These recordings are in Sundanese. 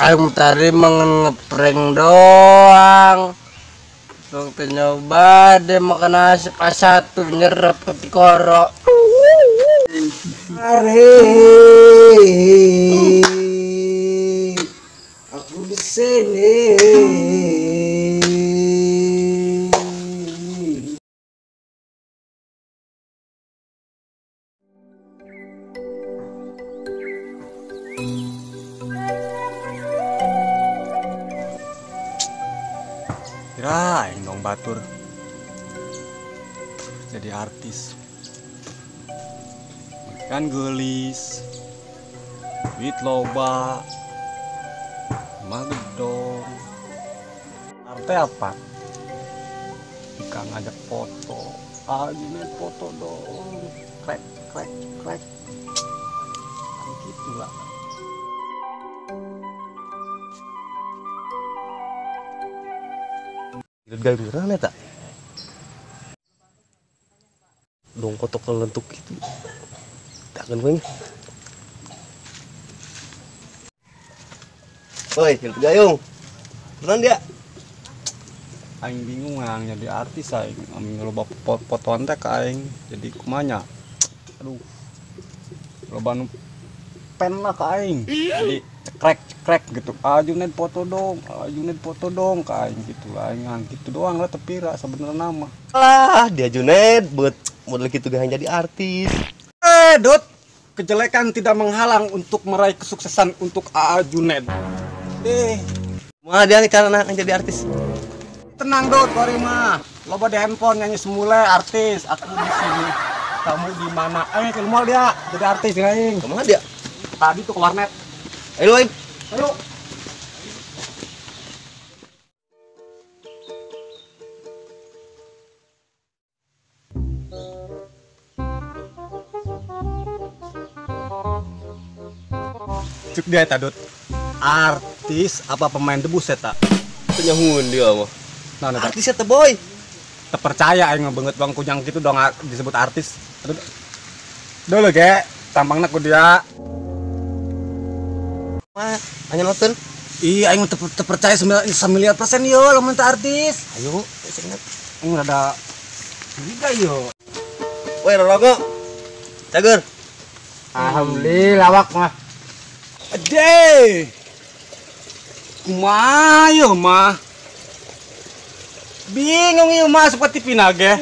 Aing tadi ngeprank doang. Waktu nyoba dia makan nasi pas satu nyerep ke korok. Mari aku di sini. Kirain dong batur jadi artis makan gelis duit loba mah gedong arte apa jika ngajak foto gini foto dong krek krek krek kan gitu lah. Gak beneran ya tak? Dong kotok lentuk gitu. Takkan gue. Woi, hidup gayung. Beneran dia? Aing bingung ang jadi artis aing. Aing loba fotoan teh ka aing. Jadi kumanya. Aduh. Loba nu pen lah ka aing. Jadi cekrek cekrek gitu. Ajunet foto dong, ajunet foto dong ka aing gitu. Aing ang gitu doang lah tepira sebenarnya nama. Lah, dia Junet buat model gitu gak jadi artis. Dut, kejelekan tidak menghalang untuk meraih kesuksesan untuk AA Junet. Mah dia cara nak jadi artis. Tenang Dut, kori mah. Loba di handphone nyanyi semula artis. Aku di sini, kamu di mana? Ke mall dia jadi artis aing. Kemana dia? Tadi tuh ke warnet. Ayo, ayo. Ayo. Cuk dia eta Dut. Artis apa pemain debus eta? Penyahun dia mah. Nah, artis eta boy. Terpercaya aing mah beungeut bang kujang gitu dong disebut artis. Dulu ge tampangna ku dia. Mah, hanya nonton. Iya, aing terpercaya 9% yo lamun teu artis. Ayo, ingat. Aing rada curiga yo. Woi, roroko. Cager. Alhamdulillah wak mah. Ade. Kumaha yo mah? Bingung ieu mah seperti pinage.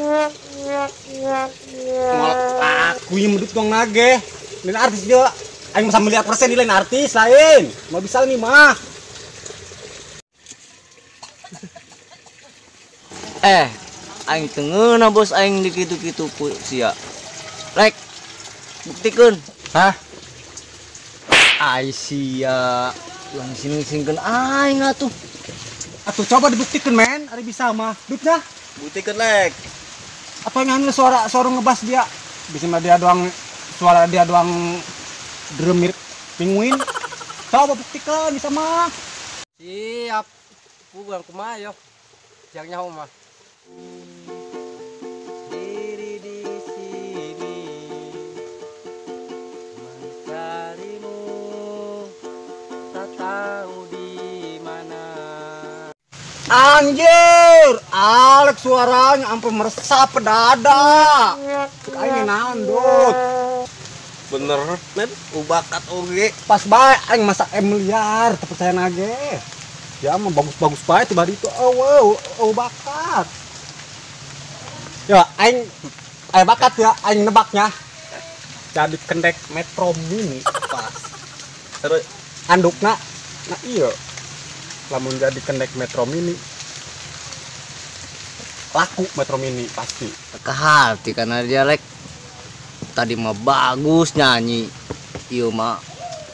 Moal aku ieu medut dong nage. Lain artis dia. Aing mah 1% lain artis lain. Mau bisa nih mah. Aing teu ngeunah bos aing di kitu-kitu ku sia. Rek. Buktikeun. Hah? Ai sia. Ulang sini-singkeun aing atuh. Atuh coba dibuktikan men, ari bisa mah. Dutnya? Buktikeun lek. Apa yang suara suara ngebas dia? Bisa mah dia doang suara dia doang drum mirip penguin. Coba buktikan bisa mah. Siap. Bukan kumaha yo. Siang nyaho mah. Diri di sini mencarimu tak tahu di mana. Anjir, Alex suaranya sampai meresap ke dada. Aing naon, Dut. Bener, men, ubakat oge. Pas bae aing masak miliar, terpercaya nage. Ya mah bagus-bagus bae tiba itu oh, oh bakat. Ya aing bakat ya, aing nebaknya. Jadi kendek Metro Mini pas. Terus andukna nah iya. Lamun jadi kendek Metro Mini laku Metro Mini pasti. Ke hati karena dia lek tadi mah bagus nyanyi, iya mah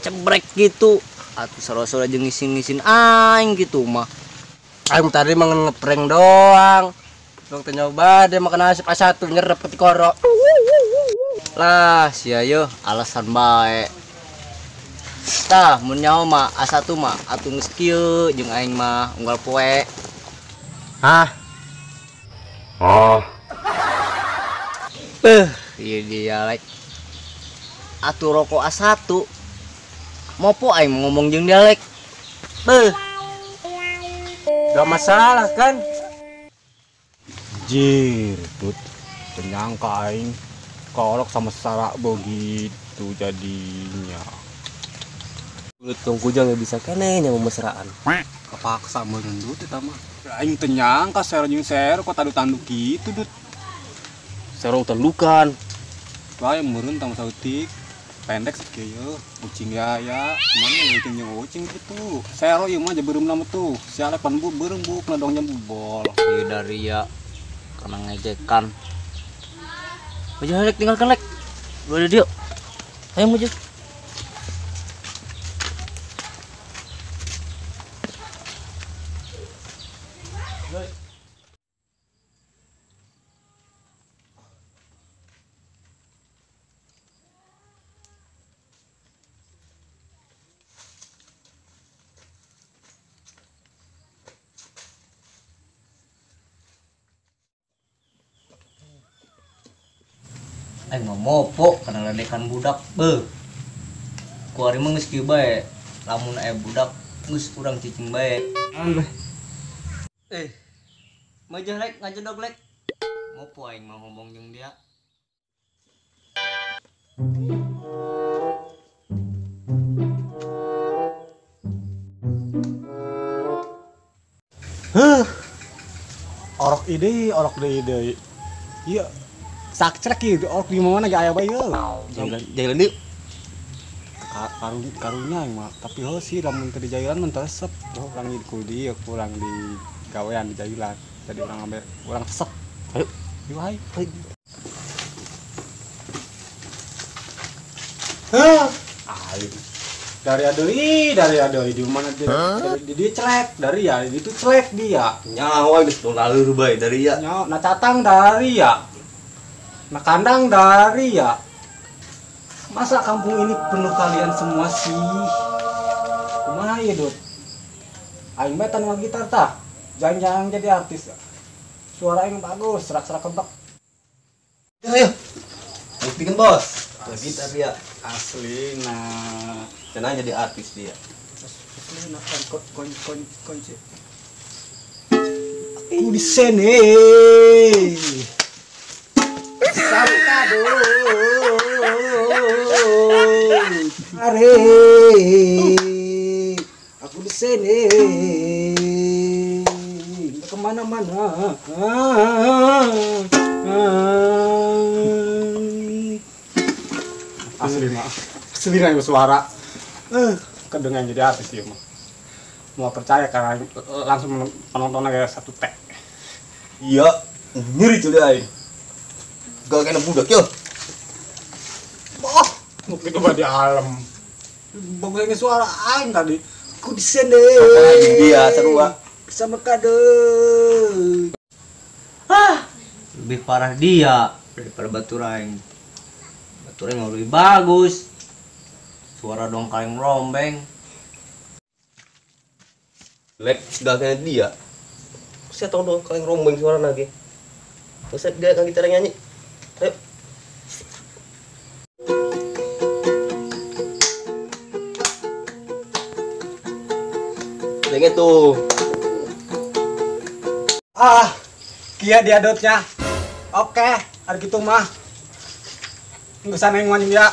cebrek gitu. Atuh soro-soro aja ngisin-ngisin aing gitu mah. Aing tadi mah ngeprank doang. Waktu nyoba dia makan nasi pas satu nyerep ke korok. Lah sia yo alasan bae. Tah mun nyaho mah A1 mah atuh geus kieu jeung aing mah unggal poe. Hah? Oh. Ieu dia like. Atuh rokok A1. Mopo aing ngomong jeung dialek. Beuh. Gak masalah kan? Jir, Dut. Penyangka aing kolok sama Sarah begitu jadinya. Mulut tong kujang ya bisa kene nya mesraan. Kepaksa meureun Dut eta mah. Aing teu nyangka Sero jeung Sero kok tanduk-tanduk gitu, Dut. Sero tandukan. Bae meureun tang sautik. Pendek sakieu ucing ya ya mana ucing jeung ucing gitu. Sero ieu mah beureum mah tuh. Si Alek pan beureum buk na dong jam bol. Ieu dari ya karena ngejekan. Maju lek tinggalkan lek. Lu ada dia. Ayo maju. Aing mah mopo kana ledekan budak beuh. Ku ari mah geus kieu bae. Lamun aya budak geus urang cicing bae. Eh. Maju lek ngajedog lek. Mopo aing mah ngomong jeung dia. Heuh. Orok ide, orok deui deui. Ieu sakcrek ieu orok di mana ge aya bae ieu. Jalan deui. Karunya mah, tapi heuh sih lamun teu di jailan mun resep. Urang di ku dieu kurang di gawean di jailan. Jadi urang ambil urang resep. Ayo, yuk ayo. Heuh, aing. Dari adeui di mana dia celek, dari ya itu celek dia. Nyawa geus tong laleur bae dari ya. Nyawa, na catang dari ya. Nah kandang dari ya. Masa kampung ini penuh kalian semua sih? Kumaha ieu, Dut? Aing bae tan gitar tah. Jangan-jangan jadi artis. Suara aing bagus, serak-serak kebek. Ayo. Buktikan, Bos. Gitar dia asli nah. Cenah jadi artis dia. Asli nah kunci. Aku di sini. Are, aku di sini, nggak kemana-mana. Asli mah, asli nggak suara. Kedengan jadi artis sih mah. Mau percaya karena langsung penontonnya kayak 1 T. Iya, nyeri cuy aing. Gak kena budak yo. Wah, mungkin itu di alam. Bagusnya suara aing tadi. Ku di sini. Dia seru ah. Bersama kade. Ah, lebih parah dia daripada batur aing. Batur aing lebih bagus. Suara dong kaleng rombeng. Lek gak kena dia. Saya tahu dong kaleng rombeng suara lagi. Terus dia kan gitar nyanyi. Ayo. Dengar tuh. Ah, kia dia dotnya. Oke, ada gitu mah. Nggak usah nengok ya.